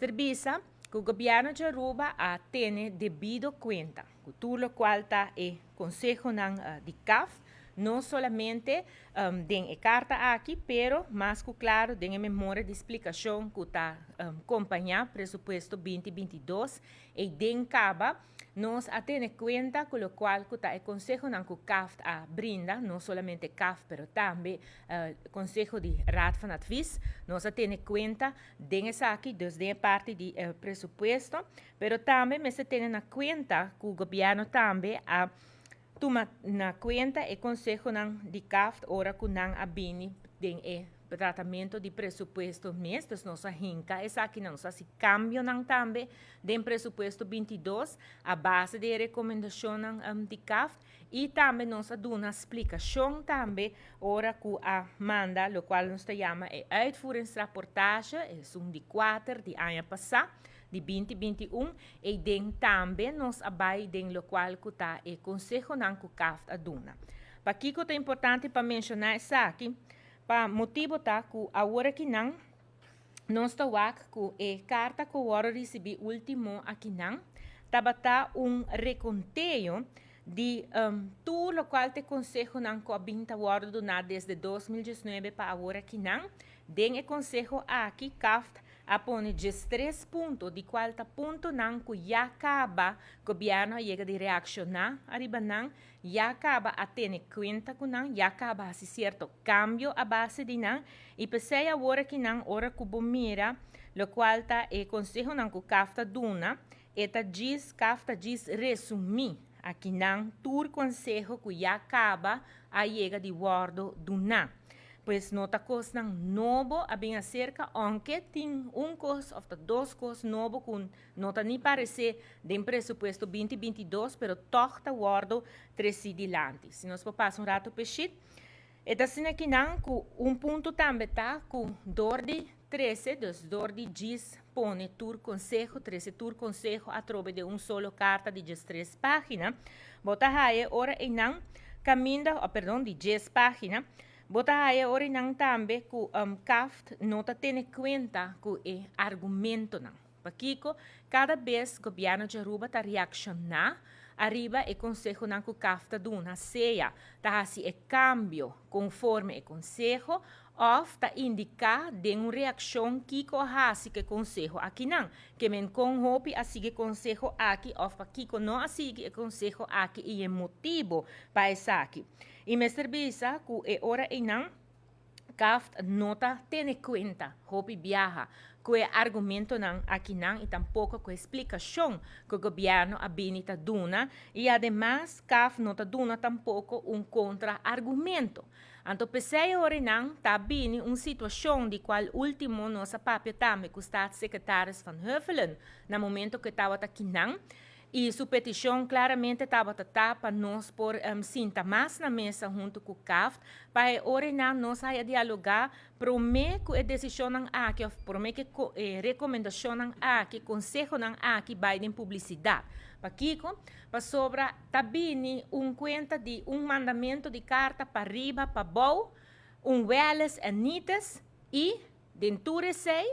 Mester bisa ku gobièrnu di Aruba a tene debido kuenta ku tur lokual ta e konsehonan di CAft, no solamente den e karta aki, pero mas ku klaro den e memoria di splikashon ku ta kompañá presupuesto 2022. Ei den kaba nos a tene kuenta ku lokual ku ta e konsehonan ku CAft a brinda, no solamente CAft pero tambe Konseho di Raad van Advies. Nos a tene kuenta den esaki, dus den e parti di presupuesto, pero tambe mester tene na kuenta ku gobièrnu tambe a tuma na kuenta e konsehonan di CAft ora ku nan a bini den e tratamentu di presupuesto mes. Dus nos a hinka esakinan, nos a hasi kambionan tambe den presupuesto 22 a base di e rekomendashonnan di CAft i tambe nos a duna splikashon tambe ora ku a manda lokual nos ta yama e uitvoeringsrapportage, esun di kuater di aña pasá, di 2021. Ei den tambe nos a bai den lokual ku ta e konsehonan ku CAft a duna. Pakiko ta importante pa menshoná esaki? Pa motibu ta ku awor akinan nos ta wak ku e karta ku wòrdu risibí último akinan tabata un rekonteo di tur lokual ta e konsehonan ku a bin ta wòrdu duná desde 2019 pa awor akinan. Den e konseho aki CAft a pone 13 punto, di kual ta puntonan ku ya kaba gobièrnu a yega di reakshoná ariba nan, ya kaba a tene kuenta ku nan, ya kaba hasi sierto kambio a base di nan, i p'esei awor akinan ora ku bo mira lokual ta e konsehonan ku CAft ta duna, e ta djis CAft ta djis resumí akinan tur konseho ku ya kaba a yega di wòrdu duná. Pues no ta kosnan nobo a bin aserka, ounke tin un kos òf ta dos kos nobo ku no ta ni paresé den presupuesto 2022, pero tòg ta wòrdu tresí dilanti. Si nos por pasa un ratu p'e shit, e ta asina kinan ku un punto tambe ta ku dor di trese, dus dor di djis pone tur konseho, trese tur konseho atrobe den un solo karta di 13 página, bo ta haya ora einan kaminda, oh perdon, di 10 página, bo ta haya ora einan tambe ku CAft no ta tene kuenta ku e argumentonan. Pakiko kada bes gobièrnu di Aruba ta reakshoná ariba e konsehonan ku CAft ta duna, sea ta hasi e kambio konforme e konseho òf ta indiká den un reakshon kiko a hasi ku e konseho akinan. Ke men kon hopi a sigui e konseho aki òf pakiko no a sigui e konseho aki i e motibu pa esaki. I mester bisa ku e ora einan CAft no ta tene kuenta hopi biaha ku e argumentonan akinan i tampoko ku e splikashon ku gobièrnu a bini ta duna, i ademas CAft no ta duna tampoko un kontra argumento. Anto p'esei orinan ta bini un situashon di kual último nos a papia tambe ku Staatssecretaris Van Huffelen na momento ku e tabata kinan, i su petishon klaramente tabata ta pa nos por sinta mas na mesa huntu ku CAft pa e orinan nos haya dialogá promé ku e desishonnan aki òf promé ku e rekomendashonnan aki, konsehonan aki bai den publisidat. Pakiko? Pasobra ta bini un kuenta di un mandamentu di karta pariba pabou, un wèles en nietes i den tur esei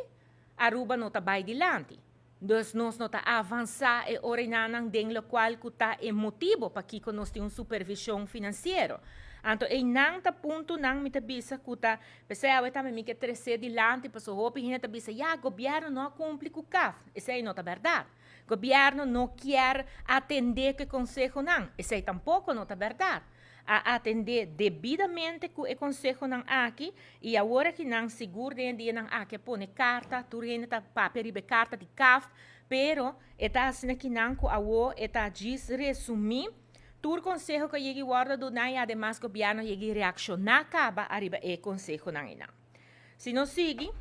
Aruba no ta bai dilanti. Dus nos no ta avansá e orenanan den lokual ku ta e motibu pakiko nos tin un supervishon finansiero. Anto einan ta puntonan mi ta bisa ku ta p'esei awe tambe mi ke tresé dilanti pasobra hopi hende ta bisa ya gobièrnu no a kumpli ku CAft. Esei no ta bèrdat. Gobièrnu no kier atendé ku e konsehonan. Esei tampoko no ta bèrdat. A atendé debidamente ku e konsehonan aki i awor aki nan sigur den e dianan aki a pone karta, tur hende ta papia riba e karta di CAft, pero e ta asina ki nan ku awor e ta djis resumí tur konseho ku a yega i wòrdu duná i ademas gobièrnu a yega i reakshoná kaba ariba e konsehonan einan. Si nos sigui.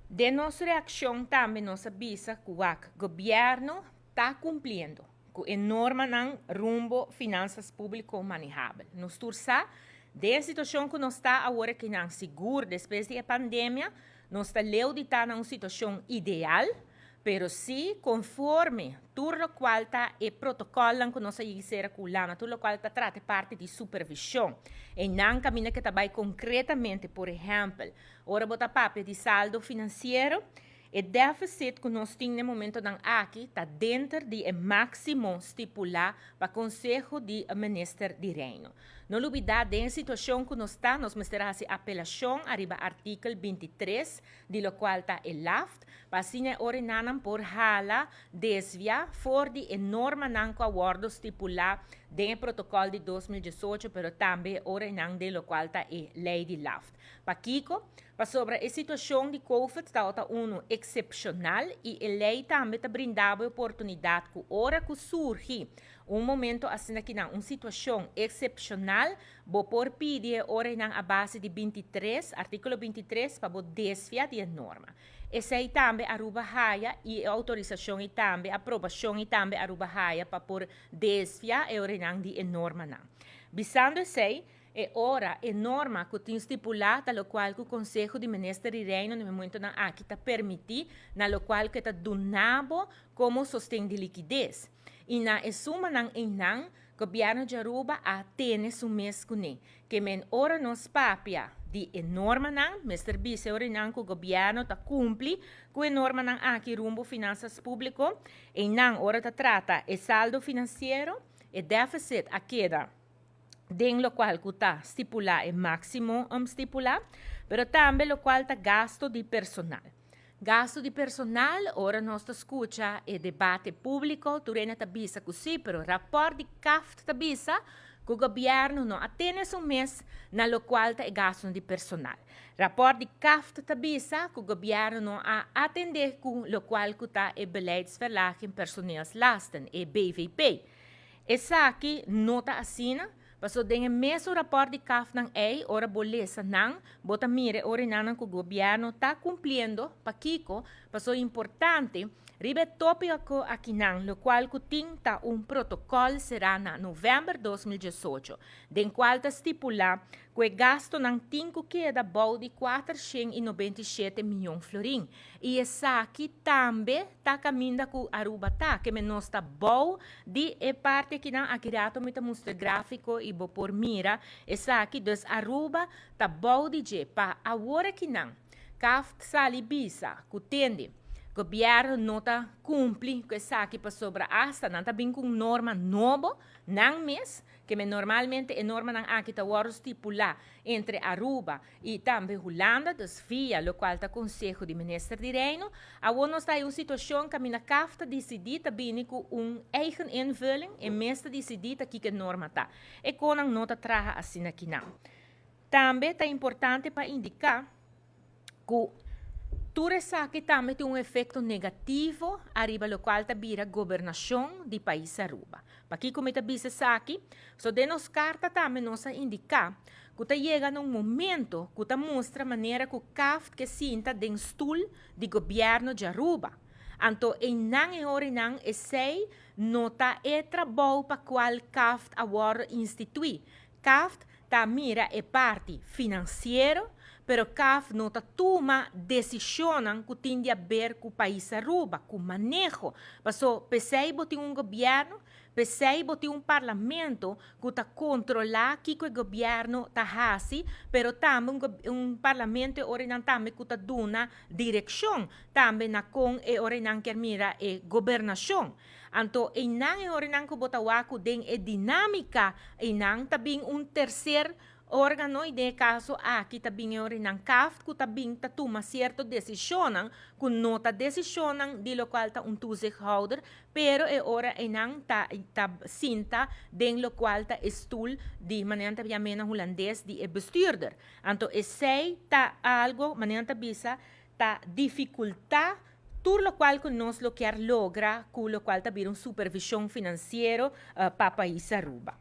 Den nos reakshon tambe nos a bisa ku wak gobièrnu ta kumpliendo ku e normanan rumbo finansas públiko manehabel. Nos tur sa den e situashon ku nos ta awor akinan, sigur despues di e pandemia, nos ta leu di ta na un situashon ideal, pero si konforme tur lokual ta e protokòlnan ku nos a yigi sera ku Hulanda, tur lokual ta trata e parti di supervishon, einan kaminda ke ta bai konkretamente, por ehèmpel, ora bo ta papia di saldo finansiero, E deficit ku nos tin na e momentonan aki ta denter di e máksimo stipulá pa Konseho di Minister di Reino. No lubidá den e situashon ku nos ta, nos mester hasi apelashon ariba artikel 23 di lokual ta e LAFT, pa asina e orenanan por hala, desvia, for di e normanan ku a wòrdu stipulá den e protokòl di 2018, pero tambe e orenan den lokual ta e lei di LAFT. Pakiko? Pasobra e situashon di Covid tabata unu eksepshonal i e lei tambe ta brinda bo e oportunidat ku ora ku surgi un momento asina kinan, un situashon eksepshonal, bo por pidi e orenan a base di 23, artíkulo 23, pa bo desvia di e norma. Esei tambe Aruba haya i e outorisashon i tambe aprobashon i tambe Aruba haya pa por desvia e orenan di e normanan. Bisando esei, e ora e norma ku tin stipulá ta lokual ku Konseho di Minister di Reino na e momentonan aki ta permití, na lokual ku e ta duna bo komo sosten di likides. I na e sumanan einan, Gobièrnu di Aruba a tene su mes kuné. Ke men ora nos papia di e normanan, mester bisa e orenan ku gobièrnu ta kumpli ku e normanan aki rumbo finansas públiko. Einan ora ta trata e saldo finansiero, e deficit a keda den lokual ku ta stipulá e máksimo stipulá, pero tambe lokual ta gasto di personal. Gasto di personal, ora nos ta skucha e debate públiko, tur hende ta bisa ku sí, pero rapòrt di CAFT ta bisa ku gobièrnu no a tene su mes na lokual ta e gastonan di personal. Rapòrt di CAFT ta bisa ku gobièrnu no a atendé ku lokual ku ta e Beleidsverlaging Personeelslasten, e BVP. Esaki no ta asina, paso den e mesun rapòrt di CAFTnan ei, ora bo lesa nan, bo ta mira e orenanan ku gobièrnu ta kumpliendo. Pakiko? Paso importante, riba e tópiko akinan, lokual ku tin ta un protokòl será na novèmber 2018, den kual ta stipulá ku e gastonan tin ku keda bou di 497 mion florin. I esaki tambe ta kaminda ku Aruba ta, ke men nos ta bou di e parti akinan. Aki rato mi ta mustra gráfiko i bo por mira esaki. Dus Aruba ta bou di dje. Pa awor akinan CAFT sali bisa ku tende gobièrnu no ta kumpli ku esaki pasobra asta nan ta bin ku un norma nobo nan mes, ke men normalmente e normanan aki ta wòrdu stipulá entre Aruba i tambe Hulanda, dus via lokual ta Konseho di Minister di Reino. Awor nos ta den un situashon kaminda CAFT ta disidí ta bini ku un eigen invulling, e mes ta disidí ta kiko e norma ta. E konan no ta traha asina akinan. Tambe ta importante pa indiká ku tur esaki tambe tin un efekto negativo ariba lokual ta bira gobernashon di pais Aruba. Pakiko mi ta bisa esaki? So den nos karta tambe nos a indiká ku ta yega na un momento ku ta mustra manera ku CAFT ke sinta den stul di gobièrnu di Aruba. Anto einan e horinan esei no ta e trabou pa kual CAFT a wòrdu instituí. CAFT ta mira e parti finansiero, pero CAFT no ta tuma desishonnan ku tin di aber ku pais Aruba, ku maneho. Paso p'esei bo tin un gobièrnu, p'esei bo tin un parlamento ku ta kontrolá kiko e gobièrnu ta hasi, pero tambe un un parlamento e orinan tambe ku ta duna direkshon tambe na kon e orinan kier mira e gobernashon. Anto einan e orinan ku bo ta wak ku den e dinámika einan ta bin un terser órgano i den e kaso aki ta bin e orinan CAFT ku ta bin ta tuma sierto desishonnan ku no ta desishonnan di lokual ta un toezichthouder, pero e ora einan ta ta sinta den lokual ta e stul di manera nan ta yam'é na hulandes di e bestuurder. Anto esei ta algo manera nan ta bisa ta difikultá tur lokual ku nos lo kier logra ku lokual ta bira un supervishon finansiero pa pais Aruba.